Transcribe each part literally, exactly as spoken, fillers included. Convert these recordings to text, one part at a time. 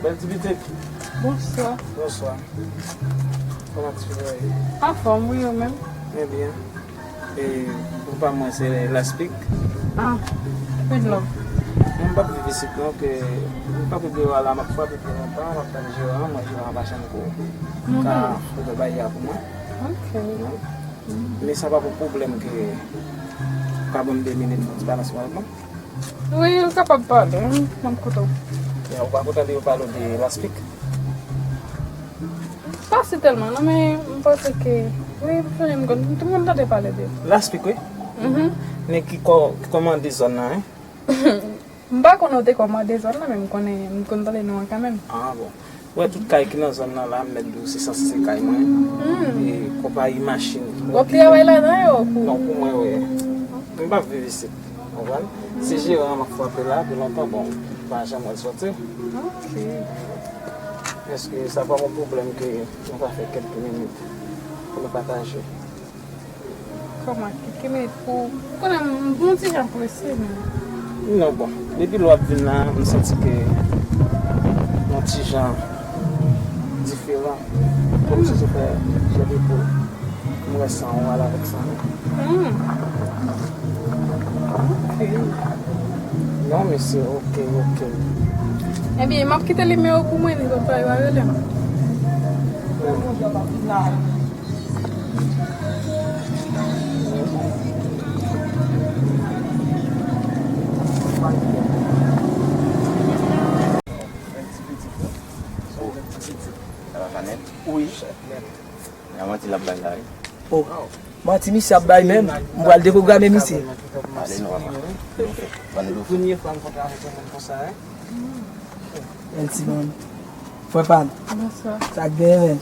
Bèl ti pitit. Bonswa. Bonswa. Kòman ti pitit yo ye? Anfòm, wi, ou menm? Byen, byen. E, ou pa mwen se Laspik? Ah, Queen Love. Mwen m p ap viv isit non, ke m p ap deyò a la, m ap frape pye lontan, m ap tann jeran an, mwen jeran an pa janm ko ka ouvè bagay la pou mwen. Ok. Men sa pa pou pwoblèm ke ou ka ban m de minit, fè yon ti balans mwen non. Wi, ou kapab pale, m, m ap koute w. Ya, ou pa kontan de yo pale w de Laspik? Pa si tèlman, non, men m panse ke, wi, m sonje m konn, m konn tande pale de. Laspik, wi? Mhm. Men ki kò, ki kòmande zòn nan, en? M pa konnen ou te kòmande zòn nan, men m konnen, m konn tande non an kanmenm. Ah, bon. Ou wè tout kay ki nan zòn nan la, m mèt di w se sanse se kay mwen. Hmm. E konpayi machin. W ap travay ladan yo pou... Non, pou mwen, wi. M p ap viv isit. Konprann? Se jeran an m ap frape la, pi lontan, bon, m pa janm wè l sòti. Ok. Èske sa pa yon pwoblèm ke nou ka fè kèk minit pou nou pataje? Kòman? Kèk minit pou, ou konnen m, m yon ti jan prese, men. Non, bon. Depi lè w ap vin la, m santi ke yon ti jan diferan. Kòmsi se fè chè de poul. M wè san w al avèk san mwen. Hmm. Ok. Non, mesye, ok, ok. Ebyen, m ap kite nimewo pou mwen, ni konsa yo a rele m. Sa va, Kanèt? Wi. Nan manti l ap bay la, wi. Oh, manti misye ap bay menm. M pral deprograme misye. Ale non, papa. Bann dlo. Premye fwa m kontre avèk yon moun konsa, wi. Bèl timoun. Frè pa m. Bonswa. Sa k genyen, menm?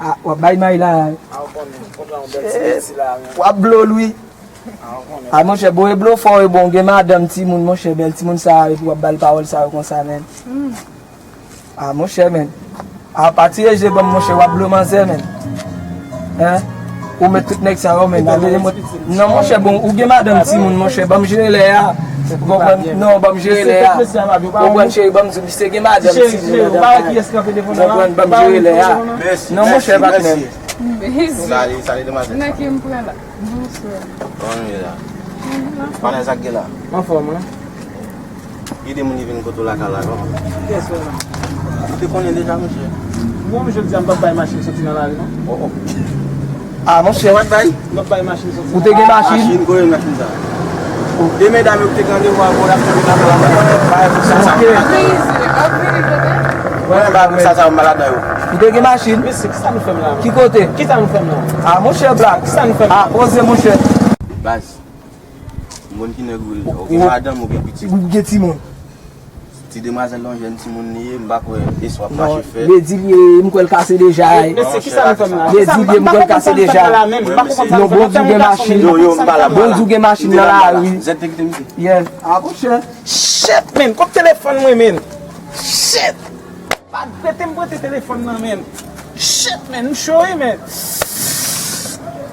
Ah, w ap bay may la. Ah, ou konnen, kontra yon bèl ti piti la, menm. W ap blo l, wi. Ah, ou konnen. Ah, monchè, bon, e blo fò, e bon, gen madanm, timoun, monchè, bèl timoun sa, epi w ap ba l pawòl sa yo konsa, menm. Hmm. Ah, monchè, menm. Ah, pa tire je ban m, monchè, w ap blo manzè, menm. Hein? Ou met tout nèg sa yo, menm. Avè mwen. Non, monchè, bon, ou gen madanm, timoun, monchè, ban m jere lè a. Ou konprann? Non, ban m jere lè a. Ou konprann, cheri, ban m di, misye gen madanm, timoun, madanm. Ou konprann, ban m jere lè a. Non, monchè, pa t menm. Salye, salye, demwazèl. Nan ki m pran la? Bonswa. Kòman nou ye la? Panè sa k gen la? Anfòm, wi. Gen de moun ki vin kote w lakay la, non? Kiyès wè la? Ou te konnen deja, monchè. Bon, jodi a m p ap bay machin soti nan lari, non. Oh, oh. Ah, monchè. Ou pa t bay? M p ap bay machin soti. Ou te gen machin? Machin, kote machin sa? De medam yo ki te gen randevou avè w, y ap fè lakay la, bay pou sa, sa. Ok. Mwen, bay pou sa, sa, m pa ladan yo. Ou te gen machin? Mesye, kisa nou fè m la? Ki kote? Kisa nou fè m la? Ah, monchè, Black. Kisa nou fè m la? Ah, poze, monchè. Baz. M konn ki nèg ou ye. Ou gen madanm, ou gen pitit. Ou gen timoun. Ti demwazèl la, yon jèn timoun li ye, m pa kwè eswa ap mache fèt. Redi l ye, m kwè l kase deja. Mesye, kisa nou fè m la? Redi l ye, m kwè l kase deja. Non, Bondye gen machin. Yo, yo, m pa la, m pa la. Bondye gen machin nan lari. Zèt te kite m. Yeah. Ah, monchè. Shit, man, kot telefòn mwen, man? Shit. Pa rete m prete telefòn nan, man. Shit, man, m cho wi, man.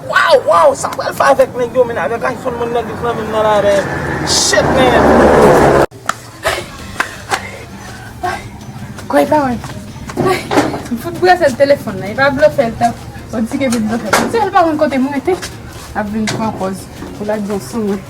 Waw, waw, sa m pral fè avèk nèg yo, man, avèk iPhone moun nan ki pran menm nan la, man. Shit, man. Kòy pa wè. M fout brase l telefòn nan, e pa blofè l t ap, on di ke vin blofè. Ti, l pa konn kote m rete. Ap vin pran pòz pou lage yon son mwen.